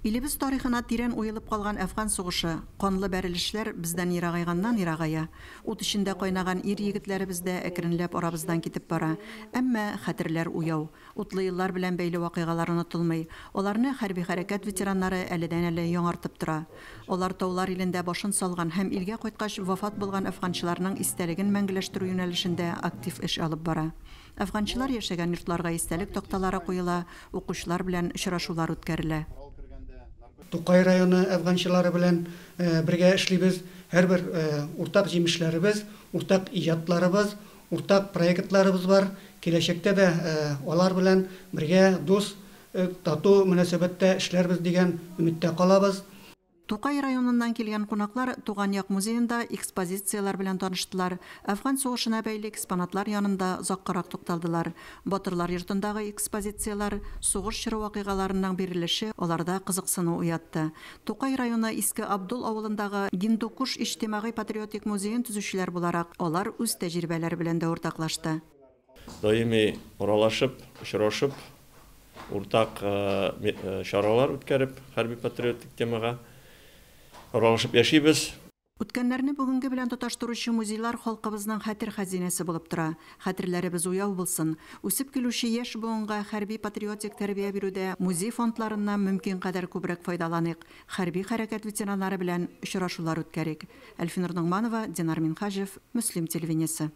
Илебез тарихына тирән уелып калган Әфган сугышы, канлы бәрелешләр бездән ерагайганнан ерагая. Ут эчендә кайнаган ир-егетләребез дә әкренләп арабыздан китеп бара. Әмма хәтерләр уяу. Утлы еллар белән бәйле вакыйгалар онытылмый. Аларны хәрби хәрәкәт ветераннары әледән-әле яңартып тора. Алар таулар илендә башын салган һәм илгә кайткач вафат булган әфганчыларның истәлеген мәңгеләштерү юнәлешендә актив эш алып бара. Әфганчылар яшәгән йортларга истәлек такталары куела, укучылар белән очрашулар үткәрелә. Тукай районы әфганчылары белән бергә эшлибез. Һәрбер уртак җимешләребез, уртак иҗатларыбыз, уртак проектларыбыз бар. Киләчәктә дә алар белән бергә дус, тату мөнәсәбәттә эшләрбез дигән өметтә калабыз. Тукай районыннан килгән кунаклар Туган як музеенда экспозицияләр белән таныштылар, Әфган сугышына бәйле экспонатлар янында озаккарак тукталдылар. Батырлар йортындагы экспозицияләр, сугыш чоры вакыйгаларының бирелеше аларда кызыксыну уятты. Тукай районы Иске Абдул авылындагы Гиндукуш иҗтимагый-патриотик музеен төзүчеләр буларак, алар үз тәҗрибәләре белән дә уртаклашты. Даими аралашып, очрашып, уртак чаралар үткәреп, хәрби-патриотик темага аралашып яшибез. Үткәннәрне бүгенге белән тоташтыручы музейлар халкыбызның хәтер хәзинәсе булып тора. Хәтерләребез уяу булсын. Үсеп килүче яшь буынга хәрби-патриотик тәрбия бирүдә музей фондларыннан мөмкин кадәр күбрәк файдаланыйк, хәрби хәрәкәт ветераннары белән очрашулар үткәрик. Әлфинур Ногманова, Динар Минһаҗев, Мөслим телевидениесе.